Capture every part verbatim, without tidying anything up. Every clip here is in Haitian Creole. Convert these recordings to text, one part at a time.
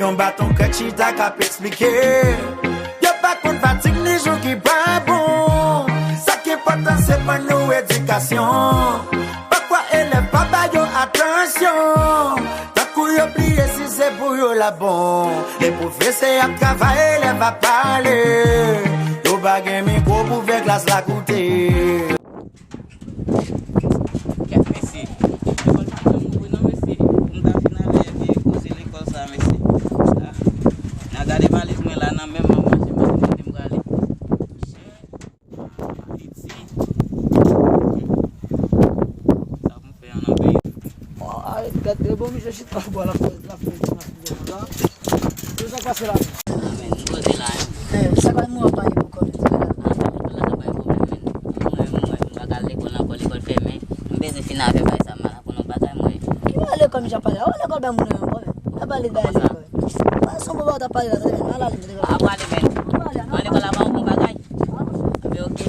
Yon baton krèk chita k ap eksplike. Yo pa konn fatig ni jou ki pa bon. Sa k enpòtan se pran nou edikasyon. Pafwa elèv pa ba yo atansyon. Tankou yo bliye si se pou yo l ap bon. Lè pwofesè ap travay, elèv ap pale. Yo pa gen mikwo pou fè klas la koute. Kèt mesye. Lekòl pa janm ouvri non mesye. M ta fin avè vye koze lekòl sa mesye. Ah. Nan gade valiz mwen la nan men m, m ap mache, m pa konn kote m prale. Piti. Sa pou m fè an nan peyi. Bon, arèt gade, bon, misye chita bò la, la, la, la, la. Yo sa k pase la menm? Ah, men, nou poze la, hein. Eh, sa pa nou ap pale pou kòmans la. Ah, men, lekòl la sa pa yon pwoblèm, men. Mwen, mwen, m pa ka al lekòl ankò, lekòl fèmen. M bezwen fin avè bagay sa, m al aprann yon bagay, mwen. Ki bagay lekòl misye ap pale la? Ou lekòl bay moun nan ankò, men. Ap pale bagay lekòl. Pa son bon bagay w t ap pale la, tande, men. Al ale, m te... Ah, pale, men. Pale, non. Mwen lekòl la pa yon bon bagay. Ah, bon. Anben, oke.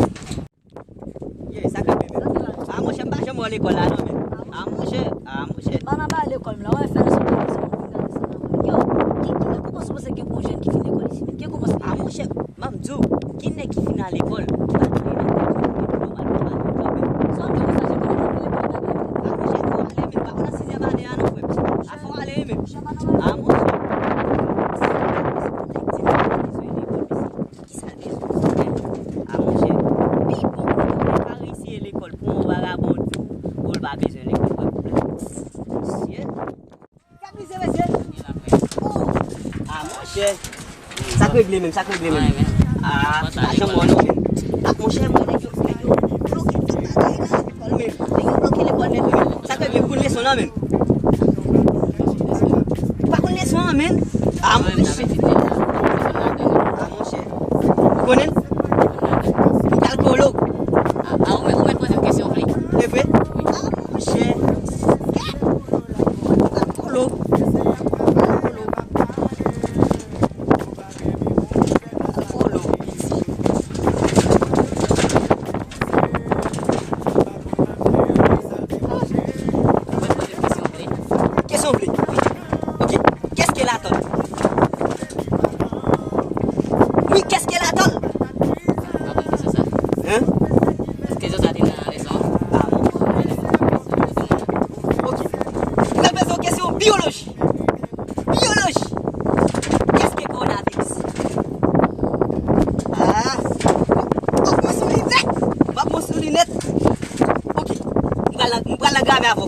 Ye, sa k ap rive menm? A, monchè, m pa janm wè w lekòl la, non, men. A, monchè, a, monchè. M pa nan bagay lekòl, m la, wè, fè leson pou leson, pou gade sa nan mwen. Yo, ki, ki nan kòmanse panse gen yon jèn ki fin lekòl isi, men? Ki kòmanse... A, monchè, m ap di w, ki nèg ki fin al lekòl, ki pa tounen nan lekòl, ki pa, ki pa, ki pa, sa w di konsa, se kòman w fin lekòl, pa gen... A, monchè, fò w ale, men, pa konn nan sizyèm ane a, non, frè m. A, fò w ale, men. A, monchè. Kisa l bezwen? A, monchè, pi bon kote w pa reyisi e lekòl pou yon vagabon di w, ou l pa bezwen lekòl, wè pwoblèm. Mesye. Gad mizè, mesye. Oh. A, monchè. Sa k regle menm, sa k regle menm. A, pa janm wè non menm. A, monchè, mwen nèg yo, nèg yo bloke tout bagay la. Nèg yo bloke lekòl nèt wi. Sa k regle, ou konn leson nan menm? Ou pa konn leson an menm? A, monchè. A, monchè. Ou konnen l? Ou pral kolo. A, ou mèt, ou mèt poze m kesyon vle. E vre? A, monchè. Ou pral kolo. Ou pral kolo. Ou pral kolo, piti. Ou mèt poze m kesyon vle. Kesyon vle? Ok. Qu'est-ce que l'atoll? Wi, qu'est-ce que l'atoll? Mwen pa konn kesyon sa. Hein? Kesyon sa te nan leson an? Ah, bon. Ok. Mwen poze w kesyon biyoloji. Biyoloji. Qu'est-ce que coronavirus? Ah. Ou pran sou linèt. Ou pa pran sou linèt. Ok. M pral nan, m pral nan gramè avè w.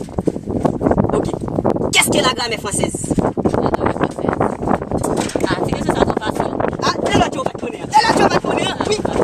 Ok. Qu'est-ce que la grammaire française? La grammaire française. Ah, ti kesyon sa twò fasil. Ah, e lòt yo pa t konnen an. E lòt yo pa t konnen an. Wi.